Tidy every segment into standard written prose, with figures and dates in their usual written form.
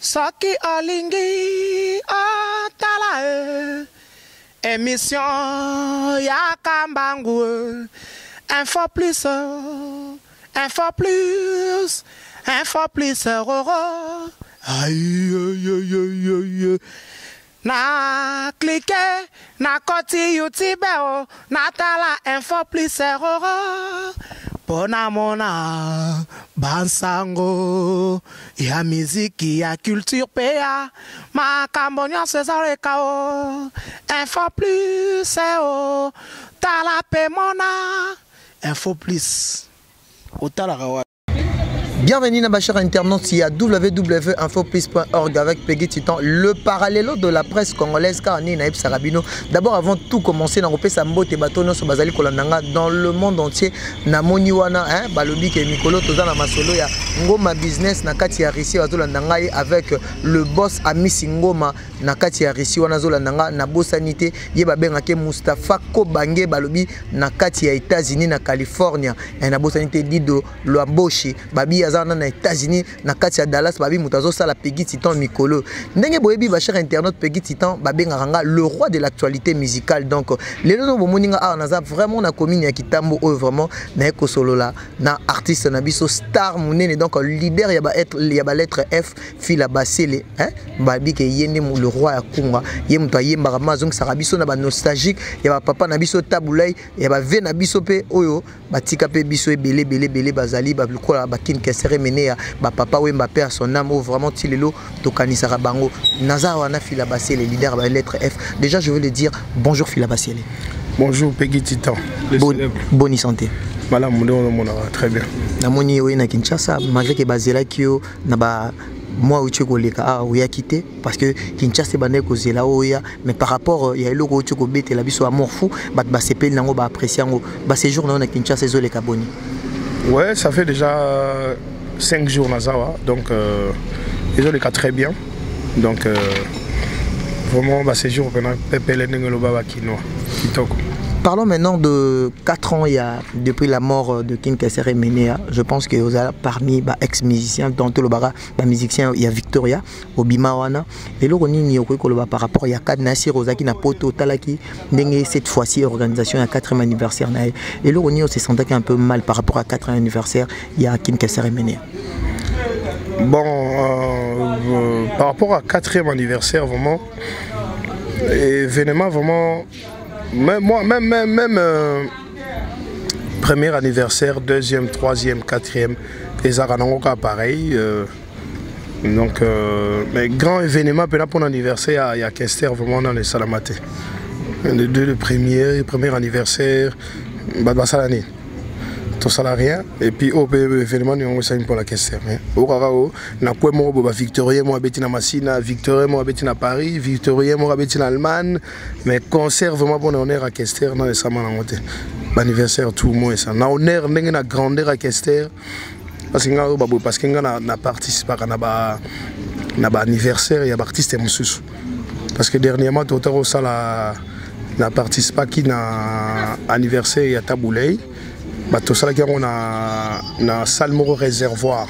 Soki olingi otala e emission ya kambangu e info plus info plus info plus roro aïe. Na clique na koti YouTube o natala info plus roro mpo namona bansango ya miziki ya culture mpe ya makambo nyonso ezoleka o info plus o tala mpe mona info plus otalaka wa. Bienvenue dans ma chère internaute, il y a www.infoplus.org avec Peggy Titan, le parallélo de la presse congolaise car ni Naïb Sarabino. D'abord avant tout commencer na kopesa mbote bato nyonso bazali kolanda nga dans le monde entier na moni wana hein balobi ke mikolo toza na masolo ya Ngoma business na kati ya Russie bazolanda ngai avec le boss Amisi Ngoma na kati ya Russie wana azolanda nga na bosani te ye babengake Mustapha Kobange balobi na kati ya États-Unis na California eh, na bosani te Dido Lwamboshi babi aza wana na États-Unis na kati ya Dallas babi moto azosala Peggy Titan mikolo ndenge boyebi ba cher internaute Peggy Titan babengaka nga le roi de l'actualité musicale. Donc lelo no bomoni nga awa naza vraiment na commune ya Kitambo oyo vraiment naye kosolola na artiste na biso star monene, donc leader ya ba ya ba lettre F, Fila Basele hein babi ke ye nde le roi ya kunga, ye moto ayembaka ma azongisaka biso na ba nostalgique ya ba papa na biso Tabulay ya ba vie na biso mpe oyo batika mpe biso ebele ebele ebele bazali lokola bakin Kesere Menea, bapapa Wemba mpe à son âme oyo vraiment ti lelo tokanisaka bango. Naza wana Fila Basele, leader ya ba lettre F. Déjà je veux le dire, bonjour Fila Basele. Bonjour Peggy Titan. Bonne santé. Malamu nde omonaka très bien. Namoni oye na Kinshasa malgré ke bazelaki yo na ba mois outi koleka awa oyaki te parce que Kinshasa ebandaki kozela oya, mais par rapport ya eloko outi kobetela biso amour fou, bato basepeli nango, baapprécie yango. Baséjour na yo na Kinshasa ezoleka boni? Ouais, ça fait déjà 5 jours nazawa, donc ezoleka très bien. Donc vraiment baséjour mpena pepele ndenge eloba bakinois kitoko. Parlons maintenant de 4 ans il y a, depuis la mort de King Kessere Menea. Je pense que vous avez parmi bah, ex-musiciens, dans tout le bara, bah, musicien, il y a Victoria, Obima wana. Et là, on y par rapport, il y a Kad Nassir, Ozaki, na Poto, Talaki, ndenge cette fois-ci, organisation, il y a 4e anniversaire. Et là, on y s'est senti un peu mal par rapport à 4e anniversaire, il y a King Kessere Menea. Bon, par rapport à 4e anniversaire, vraiment, événement, vraiment, même moi, même premier anniversaire, deuxième, troisième, quatrième, les Aranangoka pareil. Donc, mais grand événement, là pour l'anniversaire, il y a Kester vraiment dans les Salamaté. Le premier anniversaire, bah, ça l'année. Tout ça là rien. Et puis, au événement, nous avons pour la Kester. Au Rarao, na kwe moko ba Victorien mo abeti na Masina, Victorien mo abeti na Paris, Victorien mo abeti na Allemagne, mais concert vraiment pour honneur à Kester dans les sama na ngote. Anniversaire tout moi ça. Na honneur ndenge na grandeur à Kester parce que nga ba parce que nga na participe na ba anniversaire ya ba artiste mosusu. Parce que dernièrement tout au sala na participe ki na anniversaire ya Taboulay. Ba to sala ki yango na salle moko réservoir.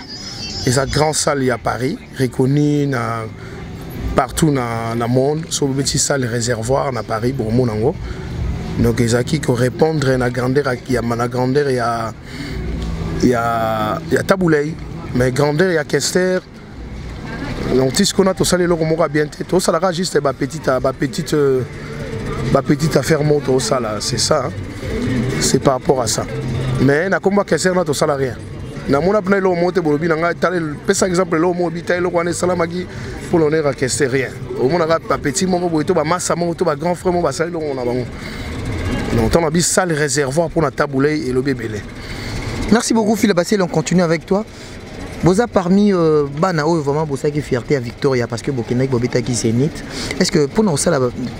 Eza grand salle ya Paris, reconnu na partout na monde, so petit salle réservoir na Paris bon monango. Donc ezaki ko répondre na grandeur ya na grandeur ya Taboulay, mais grandeur ya Kester. Donc ti ce qu'on a tout ça eloko moko bien te, tout ça la juste ba petite affaire moto ça là, c'est ça hein. C'est par rapport à ça. Mais na komba Kester na tout ça la rien. Namona mpena eloko moko te bolobi na ngai tala pesa exemple eloko moko bi tala eloko wana esalamaki pour l'honneur ya Kester, rien. Omonaka bapetit moko boye to bamasa moko to bagrand frère moko basali eloko na bango. Donc ntango na bi salle réservoir mpona Taboulay elobi ebele. Merci beaucoup Philippe Basile, on continue avec toi. Boza parmi bana oyo vraiment bosaki fierté à Victoria parce que bokendaki bobetaki Zénith. Est-ce que pour nous ça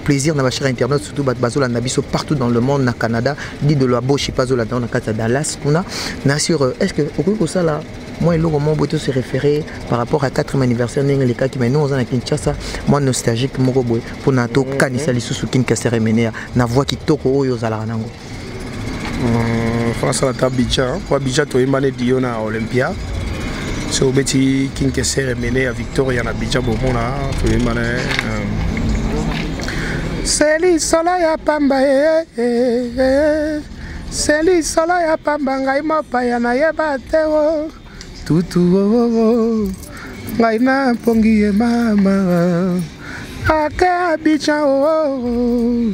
plaisir na ba cher internaute surtout bat bazola na biso partout dans le monde na Canada, dit de la boche pas zola dans na kata Dallas kuna na sur est-ce que okoki kosala moi eloko moko boye se référer par rapport à 4e anniversaire ndenge elekaki, mais nous oza na Kinshasa moi nostalgique moko boye mpona tokanisa lisusu King Kester Emeneya na voix kitoko oyo ozalaka nango? Fo nasala ta Abidjan po Abidjan toyembani dio na Olympia. So obeti Kinkeser Emene ya Victoria na Abidjan, bomona toyemba na se lisolo ya pamba eh, eh, eh. Se lisolo ya pamba, ngai mopaya nayeba te o tutu oh, oh, oh. Ngai na mpongi ye mama ake Abidjan oh, oh, oh.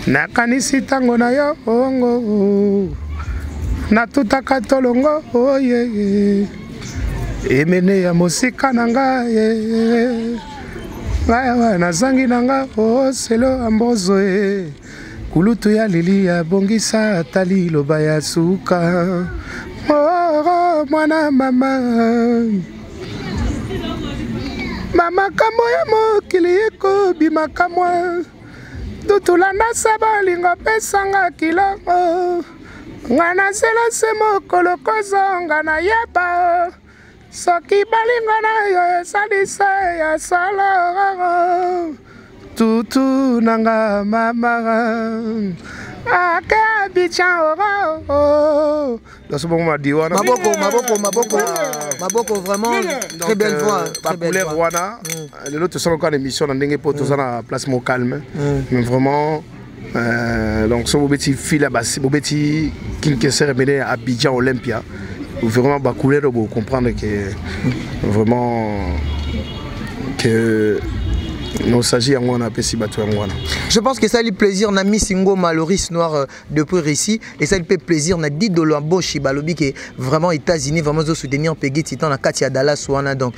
Nakanisi ntango na yo ongo natutaka tolongo oye oh, Emene ya mosika na ngai, ngai awa nazangi na nga oselo ambozo e kulutu ya lili abongisa ata liloba ya suka oh, mwana mama mamakambo ya mokili ekobima kamwa tutulanda se bolingo pesanga kilo nga nazela se mokolo kozonga nayeba soki balingo na yo esalisa ya solo tutu nanga mama ake Abidjan oro. Donc bongo madi wana. Maboko, maboko, maboko, maboko, vraiment très belle voix. Très belle voix wana. Lelo tosala kaka émission na ndenge mpo toza na place mo calme, mais vraiment donc so bobeti fila basi, bobeti Kinkeser Emene Abidjan Olympia, vraiment bacouleur, bocomprendre que vraiment que nostalgie yango wana apesi bato yango wana. Je pense que ça lui plaisir na Miss Ngoma Loris Noir depuis Russie et ça lui fait plaisir na Dido Lwamboshi balobi que vraiment États-Unis vraiment zo soutenir Peggy Titan na kati ya Dallas wana. Donc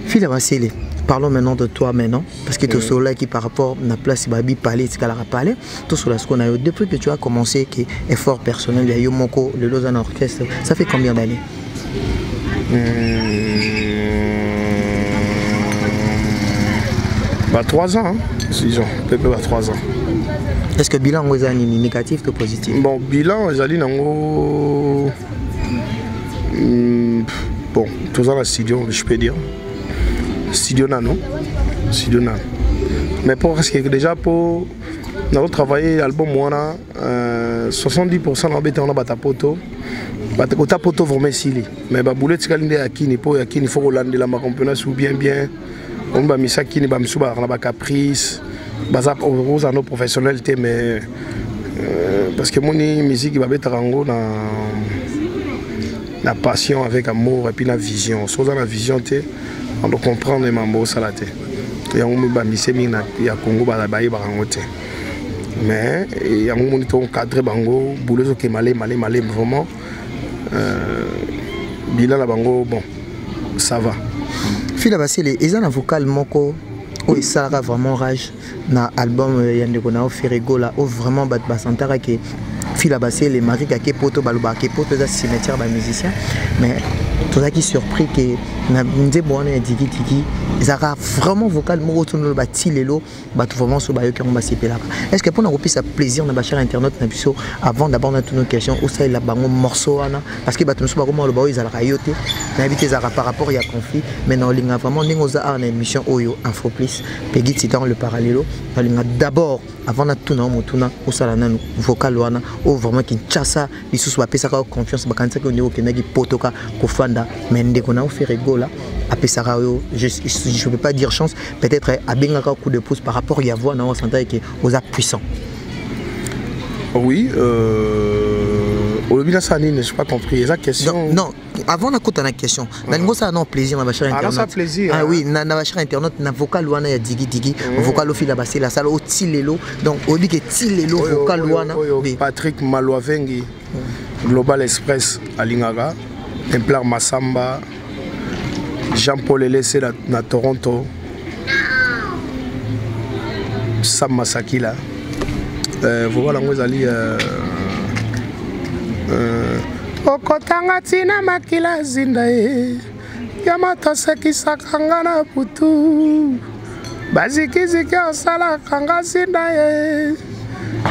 Fila Basele, parlons maintenant de toi maintenant, parce que tout cela qui par rapport na place babi parler tikala parler tout cela, ce qu'on a eu depuis que tu as commencé, qui effort personnel ya yo moko, le Lausanne Orchestre, ça fait combien d'années? Bah, 3 ans, hein, disons, peu près 3 ans. Est-ce que bilan ngo eza nini, négatif to positif? Bon, bilan ezali nango bon, toza na studio, je peux dire studio nano, studio nano, mais pour parce que déjà po nazo travailler album wana 70% na obeta wana bata poto kota poto vraiment esili, mais babulu etikali nde ya kini, mpo ya kini faut kolandela makambo mpena su bien bien. Omi bamisa kini, bamisu bazalaka na bacaprice, baza ozala no professionnel te, mais parce que moni musique babetaka yango na passion avec amour et puis na vision. So oza na vision te, on doit comprendre mambo osala te. Yango bamise mingi ya Congo bayebaka yango te, mais yango moni toencadre bango, boulot ezokema male male male, vraiment bilan na bango, bon, ça va. Fila Basele, eza na vocal moko oyo esalaka vraiment rage na album ya ndeko na yo Ferre Gola, oyo vraiment bato basantaka ke Fila Basele Marie ake poto, balobaka ke poto eza cimetière bamusicien, mais tozalaki surpris ke na nzembo wana ya dikidiki ezalaka vraiment vocal moko tonoloba ti lelo bato vraiment so bayoki yango basepelaka. Est ce que mpona kopesa plaisir na bachers internaute na biso, avant d'abord na tuna question, osalela bango morceau wana, parce que bato mosusu bakoma oloba oyo ezalaka yo te, nayebi te ezalaka par rapport ya conflit, mais na olinga vraiment ndenge oza awa na émission oyo Info Plus, Peggy Titan le parallelo, nalinga d'abord avant natuna yo motuna, osala nanu vocal wana oyo vraiment Kinshasa lisusu bapesaka yo confiance, bakanisaki yo ndenge okendaki potoka kofanda, mais ndeko na yo Ferre Gola apesaka yo, je peux pas dire chance, peut-être abengaka coup de pouce par rapport ya voix na yo, asantaki ke oza puissant. Oui, olobi nasala nini? Je pas compris, eza question? Non, non, avant nakota na question, nalingi osala na plaisir na bachers internaute. Plaisir. Ah oui, na bachers internaute na vocal wana ya digi digi, vocal ofila basela sala o ti lelo, donc oyebi ke ti lelo vocal wana. Patrick Malwavengi, Global Express, alingaka Templar Masamba, Jean-Paul Elese na Toronto, Sam Masakila. Vocal yango ezali okotanga ntina makila zinda ye ya moto osekisaka nga na butu, bazikiziki osalaka nga zinda ye,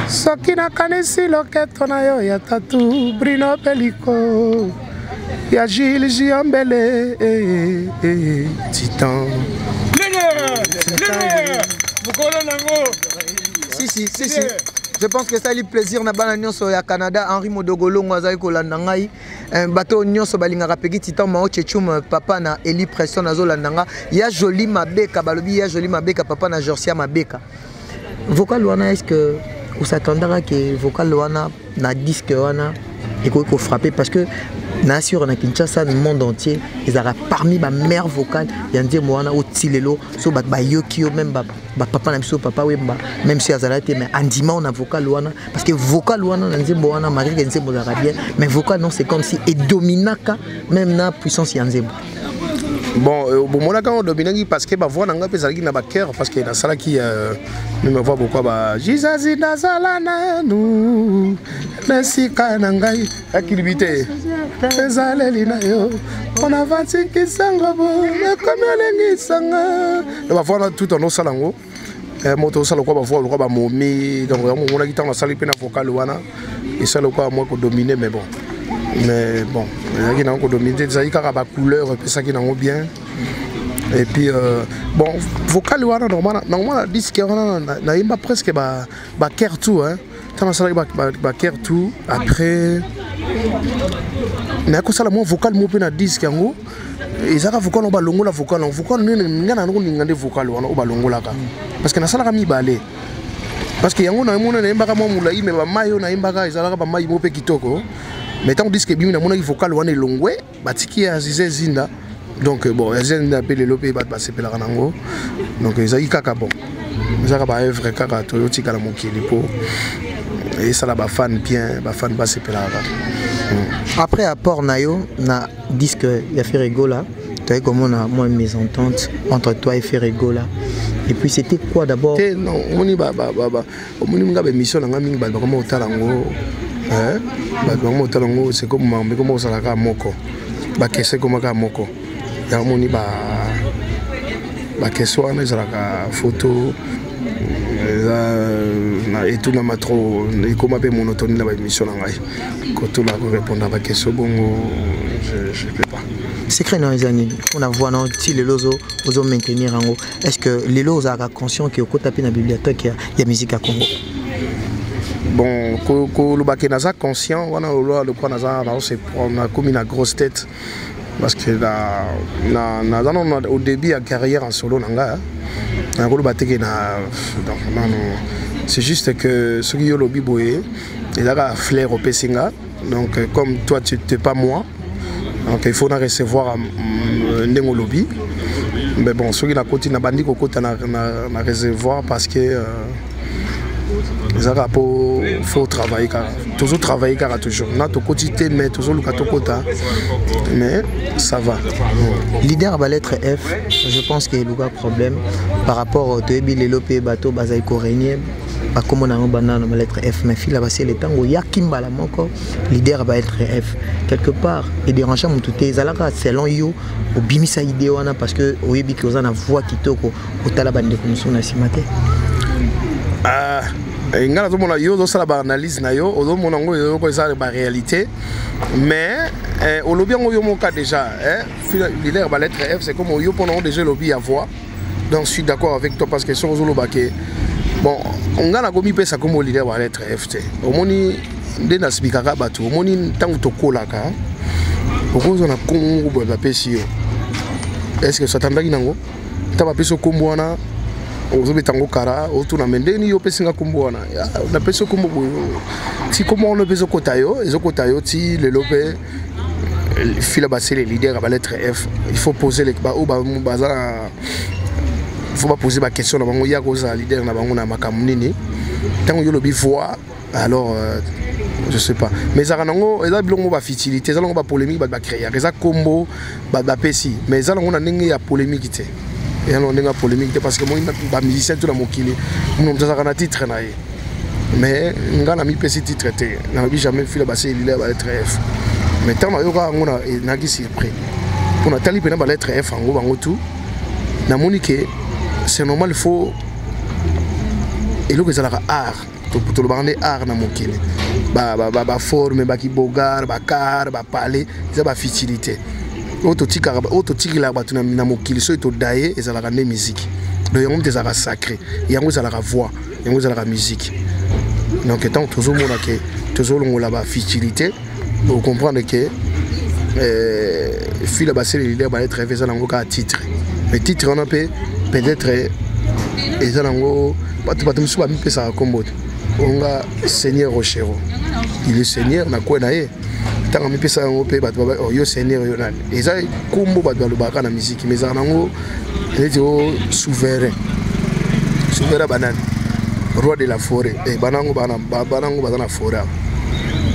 soki nakanisi loketo na yo ya tatu Brino Beliko ya Gilles Giombele eh, eh, Titan. Mokolo nango. Si si si si. Je pense que esali plaisir na bana nyonso ya Canada. Henri Modogolongo azali kolanda ngai. Bato nyonso balingaka Pegi Titan Mao Chechum, papa na Eli Preston azolanda nga. Ya Joli Mabeka, balobi ya Joli Mabeka, papa na Jorsia Mabeka. Vocal wana, est-ce que osatandaka ke vocal wana na disque wana ekoki kofrappe? Parce que na sur na Kinshasa, le monde entier ezalaka parmi bameilleures vocales ya nzembo wana. Oti lelo so bato bayoki yo, même bapapa na biso, Papa Wemba, même si azala te, mais andima na vocal wana, parce que vocal wana na nzembo wana, malgré que nzembo ezalaka bien, mais vocal non, c'est comme si edominaka même na puissance ya nzembo. Bon, bomonaka ngo dominaki parce que bavoix na ngai mpe ezalaki na bachœur, parce que nasalaki même voix bokwa ba Jesus nazala nanu na esika na ngai akilibi te ezaleli na yo mpona vantikisango bo ekomi olengisanga na bavoix na tout anosala yango. Moto osala lokwa bavoix lokwa bamomi, donc yango omonaki ntango nasali mpe na vocal wana esala lokwa mwa kodomine. Mais bon, ezalaki nango kodomine te, ezalaki kaka bacouleur epesaki nango bien. Et puis bon, vocal wana normalement na disque wana nayemba presque bachœur tout, hein. Ntango nasalaki bachœur tout, après naye kosala mwa vocal moko mpe na disque yango. Ezalaka vocal oyo balongola, vocal yango, vocal nini nga na koninga nde vocal wana oyo balongolaka, parce que nasalaka mibale, parce que yango namona nayembaka mwa molai, mais bamai oyo nayembaka ezalaka bamai moko mpe kitoko. Mais ntango disque ebimi, namonaki vocal wana elongwe, batiki ya Azize Zinda. Donc bon, Azize Zinda mpe lelo mpe bato basepelaka nango. Donc ezalaki kaka bon, ezalaka baœuvre kaka toyotikala mokili mpo esala bafan bien, bafan basepelaka kaka. Après apport na yo na disque ya Ferre Gola, toyei komona mwa mésentente entre toi et Ferre Gola. Et puis c'était quoi d'abord? Te, non, omoni omoni nga baémission na nga mingi, bato bakoma kotala yango, bato bakoma kotala yango. C'est comme mambo ekoma kozala kaka moko, bakese ekoma kaka moko. Yango moni bakese wana ezalaka photo eza etunama trop, ekoma mpe monotonie na baémission na ngai kotuna, korépondre na baquestion bongo, je peux pas. Secret na eza nini mpona voix na ti lelo ozo maintenir yango? Est ce que lelo ozalaka conscient ke okota mpe na bibliothèque ya musique ya Congo? Bon, kolobaki naza conscient wana oloa lokwa naza nakomi na grosse tête, parce que naza nano au début ya carrière en solo na nga. Nakoloba teke na donc nano, c'est juste que soki yo olobi boye, ezaka flair opesi nga. Donc comme toi tu t'es pas moi, donc il faut na recevoir ndenge olobi. Mais bon, soki nakoti, nabandi kokota na réservoir, parce que ezalaka mpo faut travailler kaka, tozotravailler kaka toujours na tokoti te, mais tozoluka tokota, mais ça va. Leader ba lettre F, je pense que eluka problème par rapport toyebi lelo mpe bato bazali korégner, bakomona yango banda na lettre F. Mais Fila Basele, ntango oyaki mbala moko leader ba lettre F, quelque part edérange motu te? Ezalaka selon yo, obimisa idée wana parce que oyebi ke oza na voix kitoko, otala bandeko mosusu na nsima te? Ah, ngai nazomona yo ozosala baanalyse na yo, ozomona yango eloko eza baréalité, mais olobi yango yo moka déjà, leader ba lettre F, c'est comme yo mpona yango déjà elobi ya voix. Donc je suis d'accord avec toi, parce que soki ozoloba ke bon, ngai nakomi pesa kombo leader ba lettre F te. Omoni nde nasibikaka bato, omoni ntango tokolaka, okozwa na kombo boye bapesi yo, est ce que osatandaki nango? Ntango bapesi yo kombo wana, ozobeta yango kara, otuna me ndeni yo opesi nga kombo wana, napesi yo kombo boye ti kombo wana mpe ezokota yo, ezokota yo ti lelo. Mpe Fila Basele leader ya balettre F, il faut poser les oyo baza na, faut baposer baquestion na bango ya kozala leader na bango na makambo nini. Ntango yo olobi voix, alors je sais pas, mais ezalaka nango, eza biloko moko bafutilité, eza nango bapolémique bato bacréaka. Eza kombo bato bapesi, mais eza nango na ndenge ya polémique te, eza nango ndenge ya polémique te, parce que moi bamusicien to na mokili moto azalaka na titre na ye, mais nga na mipesi titre te. Nalobi jamais Fila Basele leader ya balettre F, mais ntango nayoka yango naki surpris mpo natali mpena balettre F yango bango tout, namoni ke c'est normal. Il faut eloko ezalaka art, tolobaka nde art na mokili, baforme bakibogar, bacar, bapale, eza bafutilité oyo totikaka, oyo totikelaka bato na mokili. Soki todaye, ezalaka nde musique. Donc yango moto ezalaka sacré, yango ezalaka voix, yango ezalaka musique. Donc ntango tozomona ke tozolongola bafutilité, ocomprendre ke Fila Basele leader balettre F eza nango kaka titre, mais titre wana mpe peut-être eza nango bato mosusu bamipesaka nkombo te. Onga Seigneur Rochero, il est seigneur na kwe na ye. Ntango amipesa yango mpe bato, oh, yo seigneur, yo nani, eza nkombo bato balobaka na miziki, mais ezalaka nango neti o souverain, souverain banani, roi de la forêt, eh, banango banango baza na forêt,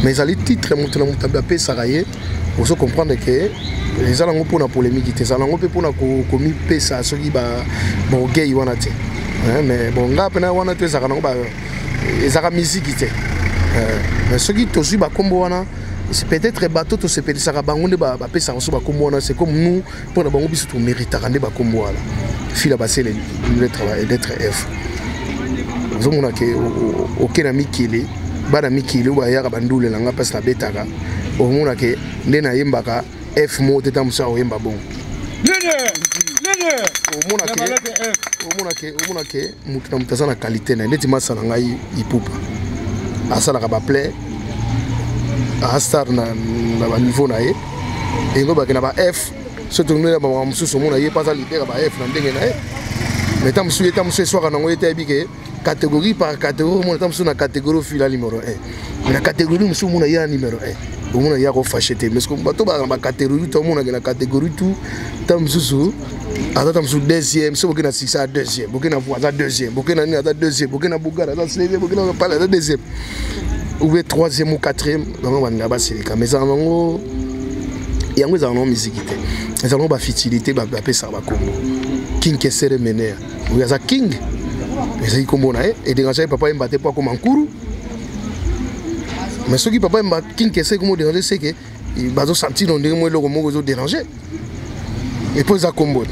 mais ezali titre moto na moto apesaka ye. Ozo comprendre ke eza nango mpona polémique te, ezala nango mpe mpona komipesa soki baorgueil wana te. Mais bon, nga mpena wana te, ezalaka nango, ezalaka miziki te. Mais soki tozwi bakombo wana, c'est peut-être bato tosepelisaka bango nde bapesaka so bakombo wana. C'est comme nous, mpona bango, biso toméritaka nde bakombo wana. Fila Basele lettre F, ozomona ke oke na mikili, bana mikili oyo bayaka bandulela nga mpasi nabetaka, omona ke nde nayembaka F moko te, ta mosu akoyemba bongo. Omona ke moto na moto aza na qualité na ye. Neti masa na ngai Ipupa asalaka baplay, astar na baniveau na ye, engo bake na ba F. So tongela bamakambo mosusu, omona ye mpe aza leader ba F na ndenge na ye, mais ta mosusu ye, ta mosusu eswaka nango ye te. Ayebi ke catégorie par catégorie, omona ta mosusu na catégorie ofila numéro 1, mais na catégorie mosusu omona ye na numéro 1, omona ye akofâcher te. Mais bato bazala na bacatégorie to omonake na catégorie tout, ta mosusu aza ta mosusu deuxième. So boke na succès aza deuxième, boke na voix aza deuxième, boke na nini aza deuxième, boke na bugara aza cinquième, boke na pale aza deuxième ou bien troisième ou quatrième. Bango balinga basilika, mais ezala nango yango, ezala nango miziki te, ezala nango bafutilité. Bapesaka bakombo King Kesere Mener oyo aza king, ezali kombo na ye, edérange ye papa yemba te mpo akoma nkuru. Mais soki papa yemba King Kesere komo dérange, c'est que bazosentir na ndenge mo eloko moko ezodérange. Epo eza kombo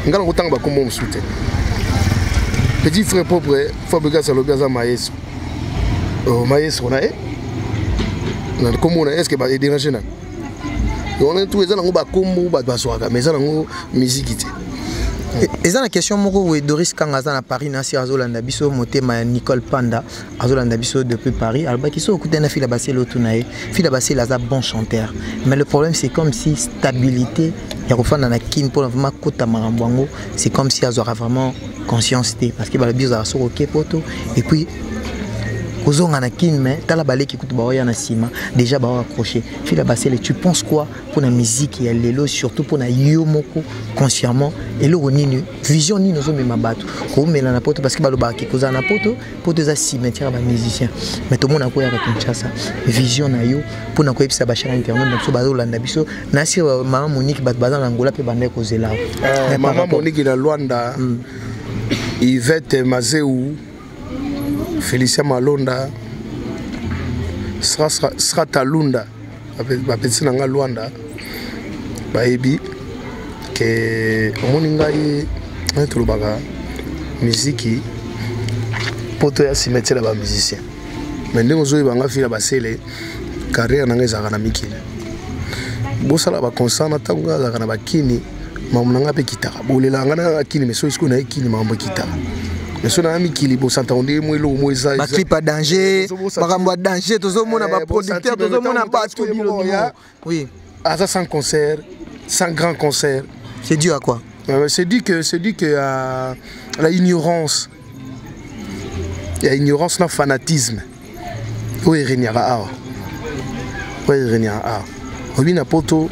nga na kotanga bakombo mosusu te. Petit frère propre Fabrikas alobi aza maestro, oh, maestro na ye na kombo na ye, est ce que edérange na wana tu? Eza nango bakombo bato bazwaka, mais eza nango miziki te. Eza na question moko boye. Doris Kanga aza na Paris, nasi azolanda biso, motema ya Nicole Panda, azolanda biso depuis Paris. Alobaki so okutani na Fila Basele, otuna ye. Fila Basele aza bon chanteur, mais le problème, c'est comme si stabilité ya kofanda na Kine mpona vraiment kota makambo yango, c'est comme si azwaka vraiment conscience te, parce que balobi ozalaka soki oke poto et puis kozonga na Kine, mais tala baleki kutu baoya na nsima, déjà bao accroché. Fila Basele, tu penses quoi mpona musique ya lelo, surtout mpona yo moko consciemment? Eloko nini, vision nini ozomema bato koumela na poto? Parce que balobaka kozala na poto, poto eza cimetière ya bamusicien, mais tomona koyaka Kinshasa. Vision na yo mpona koyebisa bachers internaute na biso bazolanda biso, nasi mama Monique, bato baza na Angola mpe bandaki kozela. Mama Monique na Lwanda, Yvette Mazeu, Félicien Malonda, Srata Lunda, bapetisi na nga Lwanda, bayebi ke omoni ngai tolobaka miziki poto ya cimetière ya bamusicien. Mais ndenge ozoyeba nga Fila Basele, carrière na ngai ezalaka na mikili, bosala baconcert na ntango ngai azalaka na bakini, makambo na ngai mpe ekitaka. Bolelaka ngai na kini, mais soki sikoyo naye kini, makambo ekitaka. Mais so na mikili, bosantaka ndenge mo eloko mo eza baclip ya danger, makambo ya danger, tozomona baproducteur, tozomona bato. Oui, aza sans concert, sans grand concert. C'est dû à quoi? C'est dit que la ignorance, il y a ignorance na fanatisme oyo erégnaka awa, oyo erégnaka awa. Obi na poto,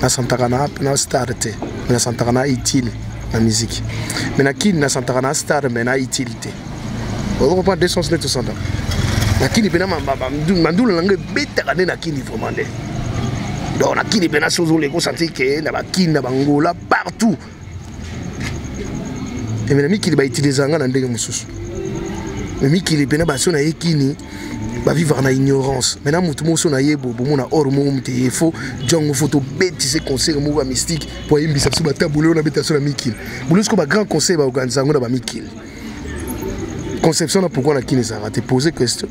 nasantaka na star te, mais nasantaka na utile na musique. Mais na Kini, nasantaka na star, mais na utile te. Ozo comprendre deux sens neti osantaka na Kini mpena mandula nango ebetaka nde na Kini vraiment nde. Donc na Kini mpena so ozoleka, osentir ke na bakini, na bangola, partout. Eme na mikili bautiliser nga na ndenge mosusu. Me mikili mpena baso na ye Kini bavivre na ignorance. Maintenant motu moko so na ye bomona or moko moto ye fo jongo fo tobetise concert moko ya mystique po ayembisa biso batabule oyo nabeta so na mikili bolo. Siko bagrand concert baorganiser yango na bamikili, conception na pourquoi na Kini ezalaka te? Pose question.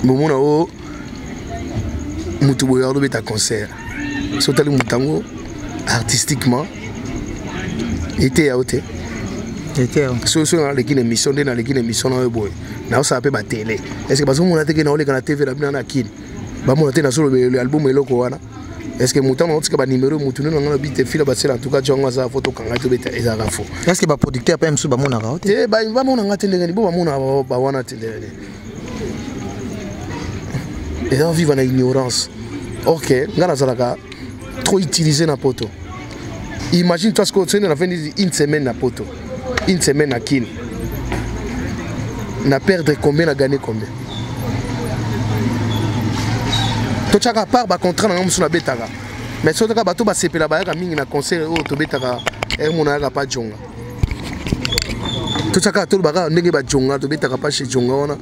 Bomona o motu boye azobeta concert, so otali motu yango artistiquement, eteya yo te. Soki soki naleki na émission, nde naleki na émission na oyo boye, naosala mpe batele. Est ce que bazomona te ke naoleka na TV na bino na Kini? Bamona te nazolobela album eloko wana. Est ce que moto wana otika banimero motu nde nanga nabi te fila batiela? En tout cas, jongo aza fo, tokanga, tobeta, ezalaka fo. Est ce que baproducteur mpe mosusu bamonaka te? Bamonanga te. Ndenge bo bamona bawana te, ndenge eza vivre na ignorance. Ok, nga nazalaka trop utilisé na poto. Imagine toi ce que soki nafandi une semaine na poto, une semaine na Kini, na perdre combien, na gagner combien? Totiaka part bacontrat na nga mosusu nabetaka, mais soki kaka bato basepela, bayaka mingi na concert oyo tobetaka. Mona yaka pa jonga, totiaka, tolobaka ndenge bajonga tobetaka pa chez jonga wana,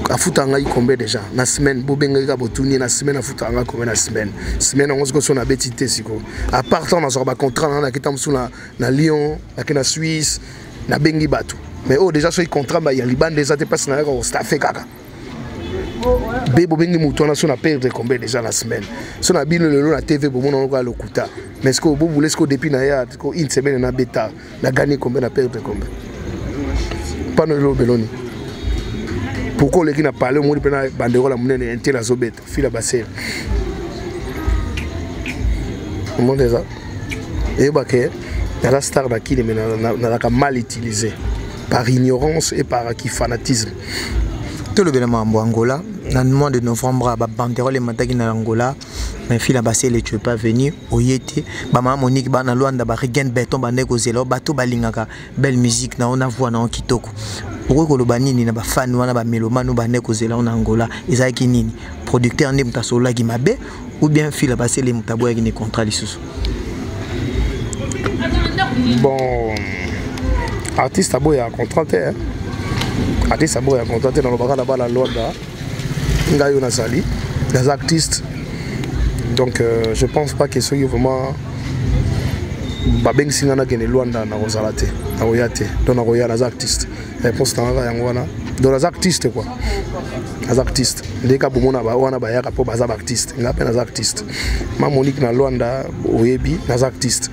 afutaka ngai combien déjà na semaine? Bobengaki kaka, botuni ye na semaine afutaka ngai combien na semaine. Semaine yango sikoyo so nabeti te. Sikoyo à part temps nazwaka bacontrat nanga, nakita mosusu na Lyon, nake na Suisse, nabengi bato. Mais oyo déjà soki contrat ya libanda eza te, mpasi nayaka kostaffe kaka be bobengi motu wana. So na perdre combien déjà na semaine? So na bino lelo na TV bomona ngo kaka lokuta. Mais sikoyo bobule sikoyo, depuis na ya une semaine nabeta, na gagné combien, na perdre combien? Pano lelo beloni, pourquoi oleki na palais, omoni mpe na banderole ya monene, intel azobeta fila basele? Omoni eza eyebake naza star na Kini, mais nazalaka mal utilisé par ignorance et par fanatisme. Tolobela makambo Angola. Na mois de novembre, babanderole emataki na Angola, mais fila basele, tu es pas venu, oye te. Bamama Monique bana Lwanda, barigen beton bande kozela. Bato balingaka belle musique na ona, voix na kitoko. Okoki koloba nini na bafani wana, bamelomane bande kozela na Angola? Ezalaki nini? Producteur nde moto asololaki mabe ou bien fila basele moto aboyaki ne contrat lisusu? Bon, artiste aboya contrat te. Artiste aboya contrat te. Nalobaka na bana Lwanda, ngai oyo nazali, naza artiste. Donc je pense pas que soki vraiment babengisi ngai nakende Lwanda, nakozala te, nakoya te. Donc nakoya, naza artiste. Réponse na kaka yango wana. Donc naza artiste quoi, naza artiste. Ndeka bomona wana bayaka mpo baza baartiste, ngai mpe naza artiste. Ma Monique na Lwanda, oyebi naza artiste.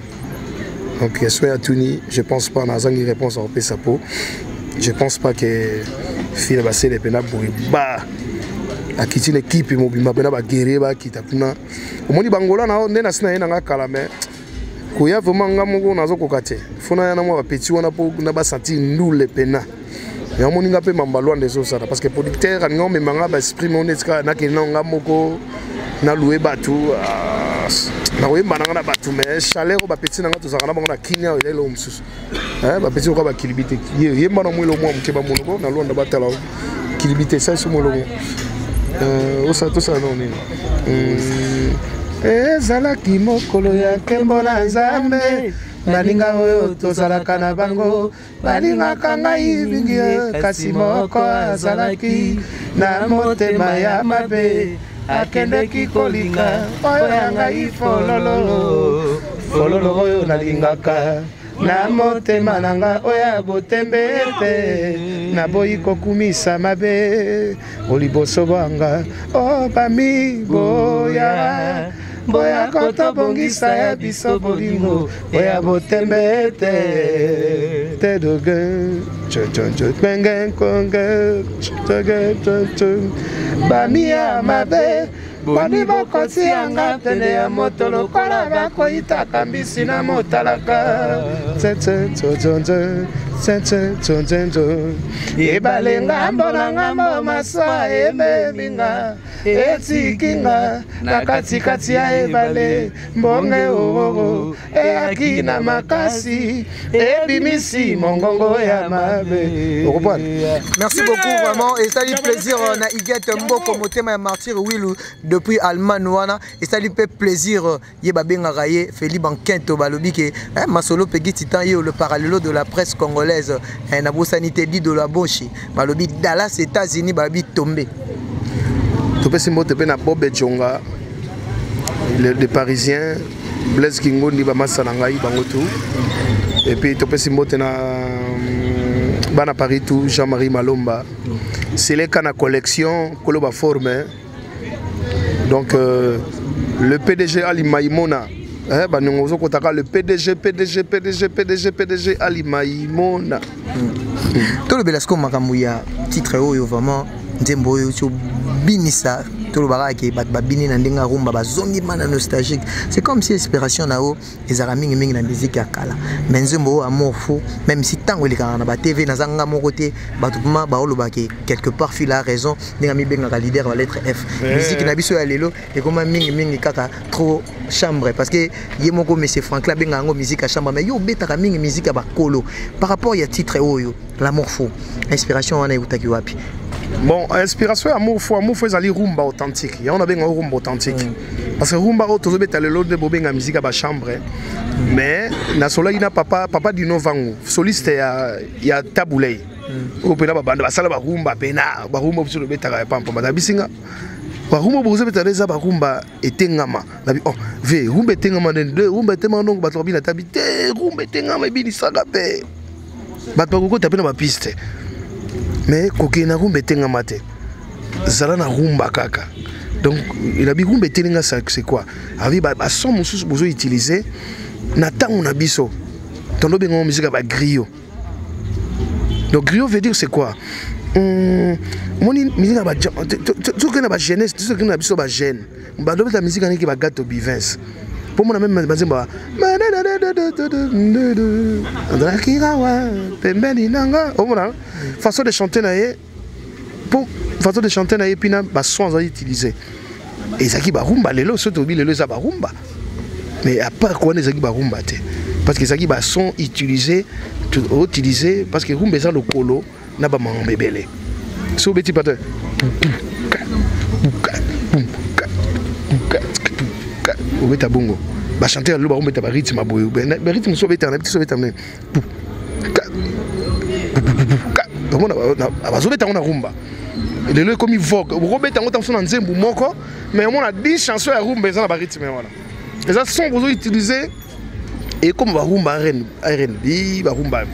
Donc question ya tuni, je pense pas nazangi réponse akopesa, po je pense pas que file basele mpena boye ba akiti na ekipe mobimba mpena baguerrier bakita kuna. Omoni bangola na nde nasi na ye nanga kala, mais koya vraiment nga moko nazokoka te. Fo naya na mwa bapeti wana mpo na basentir ndule pena. Yango moni nga mpe mamba Lwanda ezosala, parce que producteur alinga omema nga baesprit mo neti kaka nakende nao nga moko, nalouer bato, nakoyemba nanga na bato. Mais chaleur oyo bapeti na nga tozalaka na bango na Kini awa eza eloko mosusu. Bapeti oka bakilibi te, yemba na mwa eloko mwa moke, bamonoko na Lwanda batala kilibi te. Esalisi mwa eloko osala, tosala nao nini? Ezalaki mokolo ya nkembo na Nzambe. Baninga oyo tozalaka na bango balingaka ngai mingi, kasi moko azalaki na motema ya mabe, akendeki kolinga oyo ya ngai fololo, fololo oyo nalingaka na motema na nga, oyo ya botembe te. Naboyi kokumisa mabe oliboso bwanga o bami boya boya kotobongisa ya biso bolingo oya botembe te te doge penge nkonge bami ya mabe boni bokoti yanga pene ya moto lokola bakoyitaka mbisi na motalaka. Ebale ngambo na ngambo, maswa ememinga, etikinga na katikati ya ebale. Mbonge ororo eyaki na makasi, ebimisi mongongo ya mabe. Okoprendre. Merci beaucoup vraiment, esali plaisir na Igete Mboko, motema ya Martyr Wilu depuis Allemagne wana. Esali mpe plaisir ye babengaka ye Feli Bankento, balobi ke masolo Pegi Titan, ye le parallelo de la presse congolaise. Nabosani te Dido la Bonchi, balobi Dallas, États-Unis, balobi Tombe. Topesi mbote mpe na Bob Ejonga le Parisien, Blaise Kingondi, bamasa na ngai bango tout. Et puis topesi mbote na bana Paris tout, Jean-Marie Malomba, Seleka na collection kolo baforme. Donc le PDG Ali Maimona. Eh, baniongo ozokotaka le PDG, PDG, PDG, PDG, PDG Alimaimona. Tolobela sikoyo makambo ya titre oyo, vraiment nzembo oyo ti obinisa, tolobaka ke bato babini na ndenge ya rumba, bazongi mana nostalgique. C'est comme si inspiration na yo ezalaka mingimingi na musique ya kala, mais nzembo oyo Amour Fou, même si ntango elekaka na baTV, naza nga moko te, bato mpema baolobaka quelque part Fila a raison ndenge amibengaka leader ya lettre F. Musique na biso ya lelo ekoma mingimingi kaka trop chambre, parce que ye moko monsieur Franklin abengaka yango musique ya chambre, mais yo obetaka mingi musique ya bakolo. Par rapport ya titre oyo L'amour fou, inspiration wana eutaki wapi? Bon, inspiration ya Amour Fou, Amour Fou ezali rumba authentique. Yango nabenga rumba authentique parce que rumba oyo tozobeta lelo nde bobenga musique ya bachambre. Mais nasolaki na papa Dino Vangu, soliste ya Tabulei, oyo mpena babanda basala barumba, mpena barumba biso tobetaka ya pampamba. Nabisinga barumba bozobeta nde eza barumba etengama. Nabi oh ve rumba etengama nde rumba etengama, donc bato babina tabi te, rumba etengama ebinisaka mpe bato bakokota mpe na bapiste, mais kokende na rumba etengama te, zala na rumba kaka. Donc elabi rumba etelinga, c'est quoi? Abi bason mosusu bozoutilize na ntango na biso, tondo bengango musique ya bagriot. Donc griot veut dire c'est quoi? Moni musique ya soki na bajeunesse, soki na biso bajeune bandobeta musique aniki bagato bivins mpo mona meme banzembo azalaki awa pembeni nanga, omona façon de chanter na ye, mpo façon de chanter na ye mpina bason azali utiliser ezalaki barumba. Lelo soki tobi lelo eza barumba, mais à part wana ezalaki barumba te, parce que ezalaki bason utilisé, utilisé, parce que rumba eza lokolo na bamakambo ebele. So obeti pate, obeta bongo, bachanteur lelo bakobeta barythme boye, barythme mosusu obetaka na biso, obeta omona bazobeta yango na rumba. Lelo ekomi vogue, okobeta yango ntango na nzembo moko, mais omona 10 chanson ya rumba eza na barythme wana, eza son bozoutilize. Ekoma barumba R&B, barumba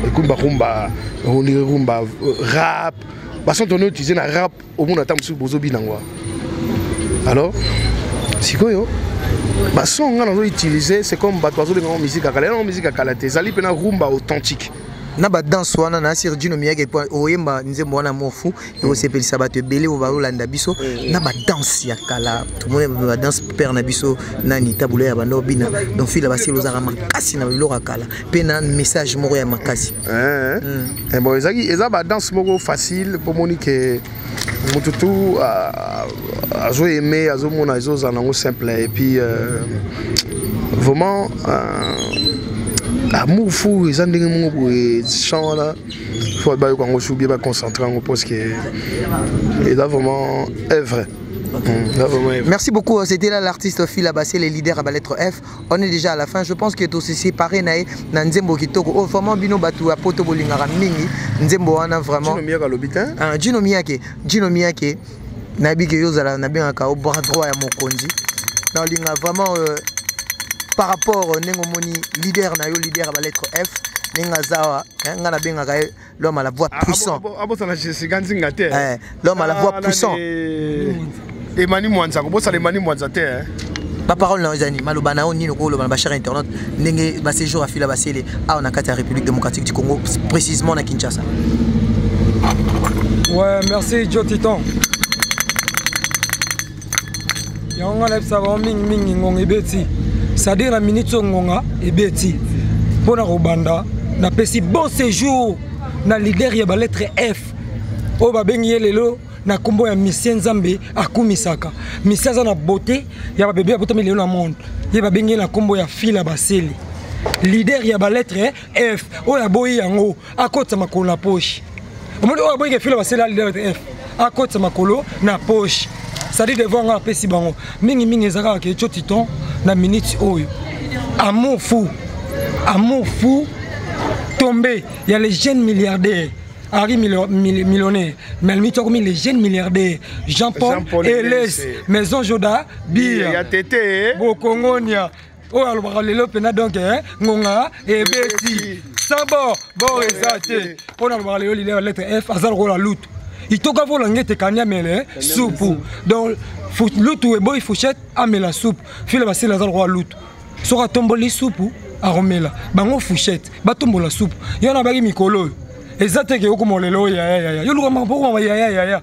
ekomi barumba, on dirait rumba rap, bason tono utilize na rap, omona ata mosusu bozobina yango. Alors sikoyo bason nga nazo utilize, c'est comme bato bazobenga yango musique ya kala, yango musique ya kala te, ezali mpena rumba authentique. Na badanse wana na Sir Dino Miyake, oyemba nzembo wana mofu ekosepelisa bato ebele oyo bazolanda biso na badanse ya kala. Tomoni badanse père na biso nani Tabula ya banda obina. Donc Fila Basili, ozalaka makasi na biloko ya kala mpe na message moko ya makasi. Bon, ezalaki eza badanse moko facile mpo moni ke motu tu azoaime, azomona ezozala nango simple. Et puis vraiment Amour Fou eza ndenge moko boye, chant wana faut bayoka yango su bien, baconcentre yango, parce que eza vraiment œuvre. Merci beaucoup. C'était là l'artiste Phil Abassé, le leader à la lettre F. On est déjà à la fin. Je pense que tout se séparé na nzembo kitoko. Oh, vraiment bino batu ya poto bolingaka mingi. Nzembo wana vraiment. Gino Miyake alobi te. Ah, Gino Miyake, Gino Miyake. Nabi ke yozala na bien ka au bras droit ya mokonzi. Na linga vraiment par rapport ndenge omoni leader na yo, leader à la lettre F, ndenge azawa, nga na bengaka ye l'homme à la voix puissant. Abosana Jessica Nzinga te. Eh, l'homme à la voix puissant. Emani Mwanza, kobosana Emani Mwanza te. Baparole na yo ezali maloba na yo nini okoloba na bachers internaute ndenge baséjour afila basele awa na kati ya République démocratique du Congo, précisément na Kinshasa? Ouais, merci Joe Titan. Yango nga nayebisa bango mingimingi, ngonga ebeti, c'est-à-dire na minute oyo ngonga ebeti mpo na kobanda. Napesi bon séjour na leader ya balettre F oyo babengi ye lelo na nkombo ya Misie Nzambe akumisaka Misie, aza na beauté ya babebe abotami lelo na monde. Ye babengi ye na nkombo ya Fila Basele, leader ya balettre F. Oyo aboyi yango akotisa makolo na poche. Omoni oyo aboyi ke Fila Basele leader ya F akotisa makolo na poche, c'est-à-dire devant nga apesi bango mingimingi. Eza kaka ke Tio Titon na minute oyo Amour Fou, Amour Fou tombé ya les jeunes milliardaires Harry millionnaire, mais le comme les jeunes milliardaires Jean-Paul Jean-Paul Elès Maison Joda Bir ya tete. Bokongonia oyo alobaka lelo mpena. Donc ngonga ebeti sans bord, bord eza te. Mpo na alobaka lelo leader lettre F aza lokola lutu itoka vola ngete kani amele supu. Donc lutu eboyi fourchette, amela supu. Fila Basele aza lokola lutu. Soki atomboli supu akomela bango fourchette, batombola supu. Yo na baki mikolo oyo eza te ke okoma lelo oyo yaya yaya, yo luka makambo okoma yaya yaya.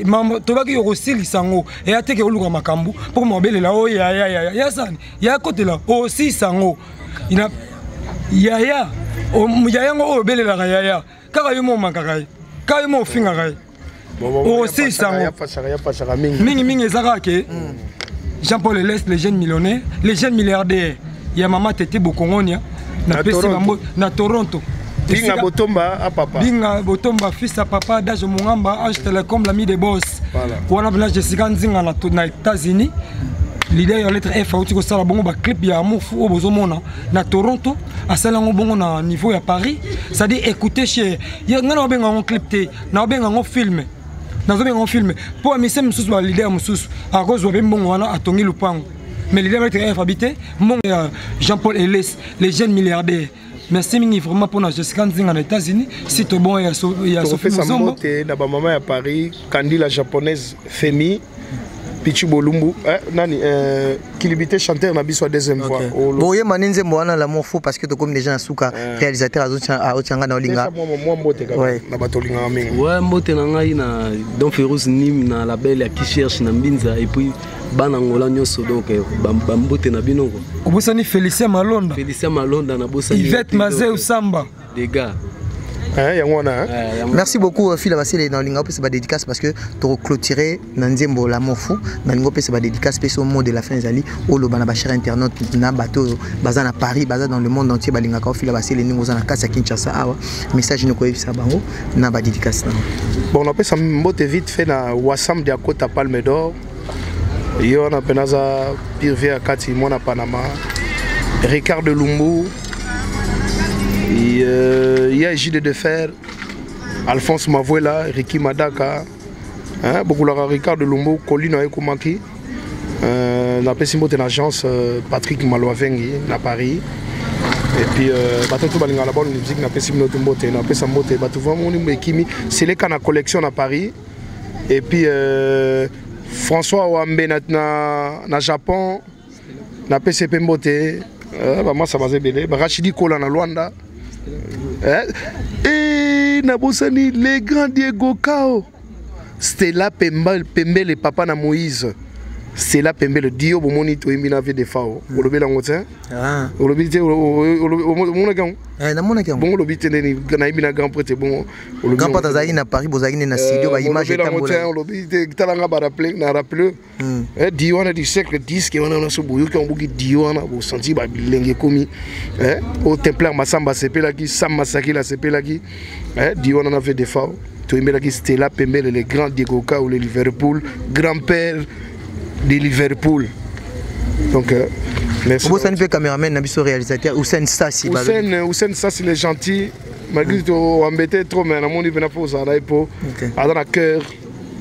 Mambo tobaki yo kosilisa yango, eya te ke oluka makambo mpo koma obelela oyo yaya yaya ya sani ya kotela osilisa yango. Ina yaya yaya yango oyo obelelaka yaya kaka yo mo omakaka ye, kaka yo mo ofingaka ye, osilisa yango. Mingi mingi eza kaka ke Jean-Paul Elès, le jeune millionnaire, le jeune milliardaire ya mama Tete Bokongonia, napesi bango na Toronto. Binga Botomba à papa. Binga Botomba, fils à papa, Dage Mungamba, Ange Telecom, l'ami des boss. Wana bina Jessica Nzinga na, na États-Unis. Leader ya lettre F auti kosala bongo ba clip ya amour fou oyo bozomona na Toronto, asala yango bongo na niveau ya Paris. C'est-à-dire écouter chez nga na obenga yango clip te, na obenga yango film. Nazobenga yango film mpo amise mosusu ba leader mosusu akozwa mpe mbongo wana atongi lupango. Mais leader ya lettre F abi te mbongo ya Jean-Paul Elès, le jeune milliardaire. Merci mingi vraiment pour Jessica Nzinga na États-Unis. Si to bon ya so ya Sophie Muzombo. Mbote na ba mama ya Paris, Candy la japonaise Femi, Pichu Bolumbu, nani Kilibité chanteur na biso deuxième fois. Bon ye mané nzembo wana l'amour fou parce que to comme déjà na suka réalisateur azotia nga na olinga. Moi mbote kaka na bato olinga mingi. Ouais, mbote na ngai na Don Ferouz Nim na label ya qui cherche na Mbinza et puis bana Angola nyonso, donc bambote na bino quoi. Obosani Félicien Malonda. Félicien Malonda na bosani. Yvette Mazeu Samba. Des gars. Hein, yango wana, hein? Yango. Merci beaucoup, Phila Basile, na linga opesa ba dédicace parce que to clôturer na nzembo l'amour fou, na linga opesa ba dédicace pe so mot de la fin ezali oloba na ba chers internautes na bato baza na Paris, baza dans le monde entier, ba linga ka Phila Basile ningo za na kati ya Kinshasa awa. Message niko yebisa bango na ba dédicace na. Bon, on appelle ça mbote vite fait na Wassam Diakota Palme d'Or. Yo na penaza pire vie ya kati mwana Panama. Ricardo Lumbu. Il y a Gilles de Fer, Alphonse Mavuela, Ricky Madaka, hein, beaucoup la Ricardo Lumbu, Colino Ekumaki, la Pessimbo de l'agence Patrick Maloavengi na Paris. Et puis bato tout balinga la bonne musique na Pessimbo Mbote, na Pesa Mbote, bato vraiment ni Mekimi, c'est les canaux collection à Paris. Et puis François Wambe na Japon, na PCP Mbote, bah moi ça va zébélé, bah Rachidi Kola na Luanda. Et na bosani les grands Diego Kao, Stella Pemba, Pembele papa na Moïse. Stella Pembele Dio bomoni to yimbi na vie de fao. Olobi la ngotin? Olobi te, omona kango? Na mona kango. Bon olobi te ndeni, na yimbi na grand prêtre bon. Olobi Grand prêtre azali na Paris, bozali na studio, ba image Olobi la etambola. ngotin, olobi te, talanga ba rappeler, na rappeler. Dio wana du siècle 10 ke wana so boyoki yango boki Dio wana, bo senti ba bilenge komi. Au Templaire Massamba sepelaki, Sam Masakila sepelaki. Dio wana na fait des fois. Toyembelaki Stella Pembele, le grand Diego Kao, le Liverpool, grand-père de Liverpool. Donc, merci. Obosani mpe cameraman na biso réalisateur Hussein Sassi, balobi. Hussein Sassi, il est gentil. Malgré tout, on embêtait trop, mais on a dit que ça allait pas. Aza na cœur.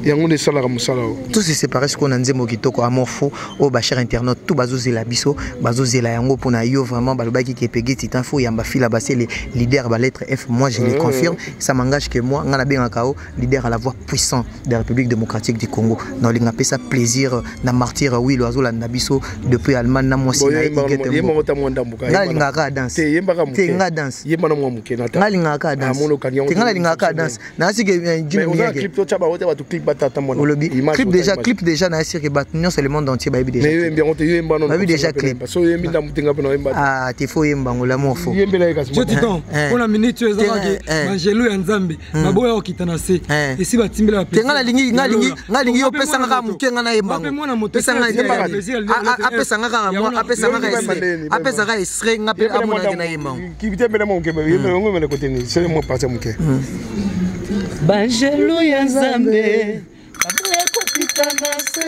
Yango nde esalaka mosala oyo. Tout se séparé ce qu'on a nzembo kitoko amour fou au ba cher internaute tout bazozela biso bazozela yango pona yo vraiment balobaki ke Peggy Titan fou yamba fila basé les leaders ba lettre F, moi je le confirme, ça m'engage que moi ngana benga kao leader à la voix puissant de la République démocratique du Congo. Na linga pesa plaisir na martyr oui loazo la na biso depuis Allemagne na moi sina Boye, Igete yemba Mbo. yemba ngota mwanda mbuka, Nga yemba linga na- ka danse. Te, yemba ka Te, moke. nga danse. Yemba na mwa moke, na ta. Nga linga ka danse. Ah, mono kangi yango Te, nga te, linga ka te. danse. Na sike, Jimmy Mais oza na Miyake. clip, to tya ba ote bato clip batata mwana. Olobi. Image Clip ota déjà, image. clip déjà, na sike bato nyonso le monde entier bayebi déjà Mais yo clip. yembi yango te, yo yemba nono, Bayebi comme déjà ça, clip. parce que yo yembi ndambu te, nga pe na yemba te. Ah, te fo yemba ngo, l'amour fo. Yembela ye kasi Jo Titan, mpona minute oyo ezalaka Te, ke Angelo ya Nzambe, baboya kokita na se. Esi batimbela ba Te, nga nalingi, nga nalingi, nga nalingi yo Nga mpe pesa nga mwana kaka moto. moke, nga nayemba Nga mpe ngo. mwana moto, Pesa nga esi yemba ya te. plaisir, A, a, ya apesa nga kaka ya mwa, mwana apesa nga kaka Yemba extrait. ndeni, yemba. Apesa nga extrait, nga mpe Yemba amona mwana ke nayemba ngo. Kibite mbele mwa moke, yemba yango mbele kote ni, c'est moi parti moke. Banjelu ya Nzambe, baboya kokita na se,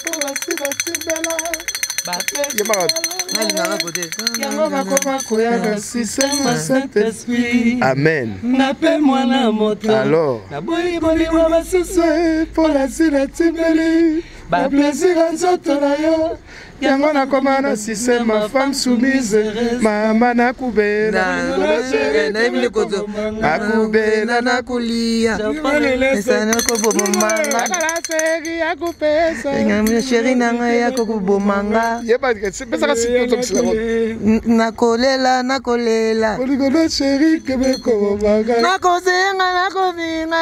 po basi batimbela. Yemba Nalingaka kote. Yango bakoma koya na système ya Saint-Esprit. Amen. Nga mpe mwana moto. Alors. Naboyi bolingo basusu mpo nasi natimbeli ba plaisir ya nzoto na yo. Yango nakoma na système ma femme soumise. Mama nakubela. Nakubela nakulia. Esana kobomanga. Ya kupesa. Chéri na ngai ya kokobomanga. Yeba pesaka sikotomisela. Nakolela nakolela. Bolingo na chéri kebe kobomanga. Nakosenga nakofinga.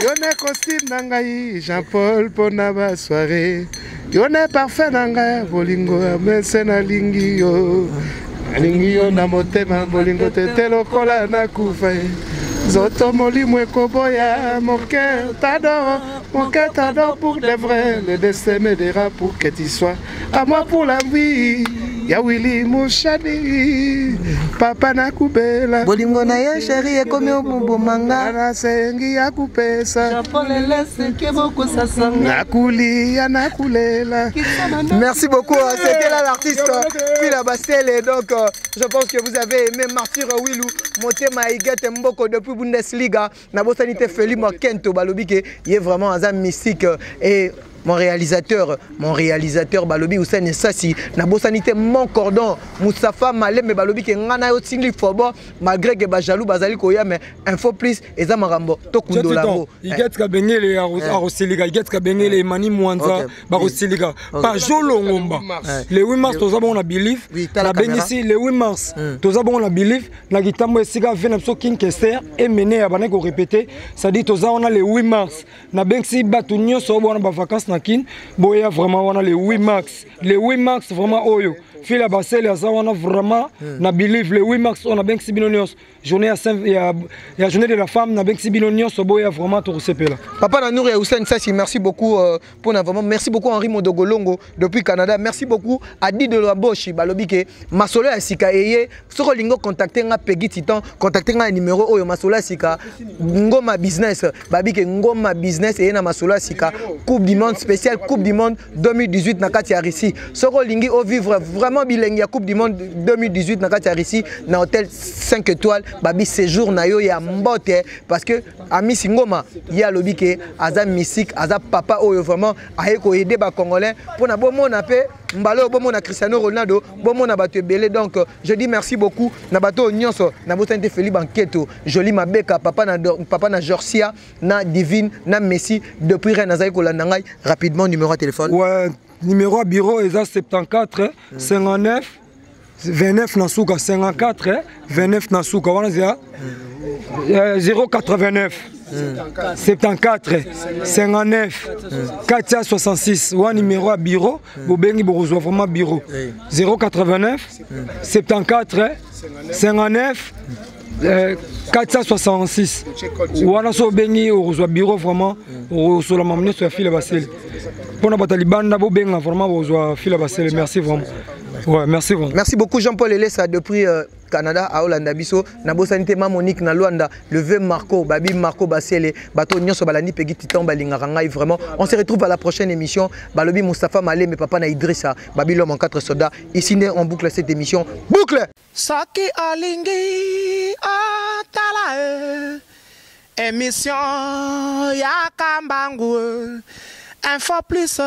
Yo ne costume na ngai Jean Paul mpona basoirée. Yo ne parfum na ngai bolingo ya mese nalingi yo. Nalingi yo na motema bolingo tete lokola nakufa ye. Nzoto molimo ekoboya, mon cœur t'adore, mon cœur t'adore pour de vrai. Le destin m'aidera pour que tu sois à moi pour la vie. Ya Willy Mushani, papa nakubela. Bolingo na ye chéri ekomi obomanga. Nasengi ya kupesa. Nakulia nakulela. Merci beaucoup. C'était là l'artiste Fila Bastele. Donc, je pense que vous avez aimé Martyr Wilou, Motema Igete Mboko depuis Bundesliga. Nabosanité Feli Mokento Balobi ke il est vraiment un mystique et mon réalisateur balobi Hussein Sassi, nabosanité mon cordon Moustapha Malembe balobi ke ngana yo tindi fobo malgré que ba jaloux bazali koya, mais Info Plus eza makambo to kundolango. Iget Kabengele akosilika, Iget Kabengele, Emani Mwanza bakosilika, Pajo Longomba. Le 8 mars toza bongo na Belief. Nabengisi le 8 mars, toza bongo na Belief na kitambo esika ve na biso King Kester emene ya bandaki korépéter, c'est-à-dire toza wana le 8 mars. Nabengisi bato nyonso oyo wana bavacance na Kine, boya vraiment wana le 8 mars, le 8 mars vraiment oyo Fila Basele aza wana vraiment na Belief le 8 mars oyo. Nabengisi bino nyonso journée ya journée de la femme, nabengisi bino nyonso, boya vraiment, tokosepela. Papa Nanour et Hussein Sassi, merci beaucoup pour vraiment, merci beaucoup Henri Modogolongo depuis Canada, merci beaucoup Adi de la Boshi balobi ke masolo ya sika eye. Soko lingo contacter nga Peggy Titan, contacter nga numéro oyo. Masolo ya sika, Ngoma Business, babi ke Ngoma Business eye na masolo ya sika, Coupe du monde spéciale, Coupe du monde 2018 na kati ya Russie. Soko lingi o vivre vraiment bilengi ya Coupe du monde 2018 na kati ya Russie na hôtel 5 étoiles, babi séjour na yo ya mbote, parce que Amisi Ngoma ye alobi ke aza mystique, aza papa oyo vraiment aye koaider bacongolais mpona bomona mpe mbala oyo bomona Cristiano Ronaldo, bomona bato ebele. Donc je dis merci beaucoup na bato oyo nyonso. Nabosani te Feli Banketo, Joli Mabeka, papa na Jorsia na Divine na Messi depuis Rennes azali kolanda ngai. Rapidement, numéro ya téléphone. Ouais, numéro ya bureau eza 74 59 29 na suka, 54 29 na suka wana eza 089 74 59 466 wana numéro ya bureau. Bobengi, bokozwa vraiment bureau 089 74 59 466 wana. So obengi, okozwa bureau vraiment, okosolama nyonso ya Fila Basele. Mpona bato ya libanda, bobenga vraiment, bokozwa Fila Basele. Merci vraiment. Ouais, merci vraiment. Merci beaucoup Jean-Paul Elesa depuis Canada à Hollande biso. Nabosani te ma Monique na Luanda, le vieux Marco, babi Marco Basele, bato nyonso balandi Peggy Titan balingaka ngai vraiment. On se retrouve à la prochaine émission. Balobi Moustapha Malé mais papa na Idrissa, babi l'homme en quatre soldats. Ici on boucle cette émission. Boucle. Soki olingi otala e émission ya Kambangu, Info Plus,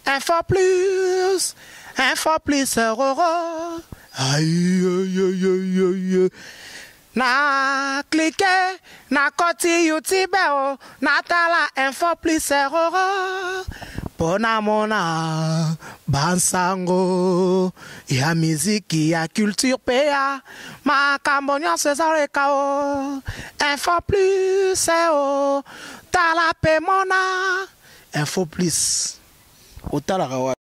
Info Plus, Info Plus roro. Aïe, aïe, aïe, aïe. Na clique na koti YouTube o natala Info Plus roro mpo namona bansango ya miziki, ya culture mpe ya makambo nyonso ezaleka o Info Plus o tala mpe mona Info Plus otalaka wa.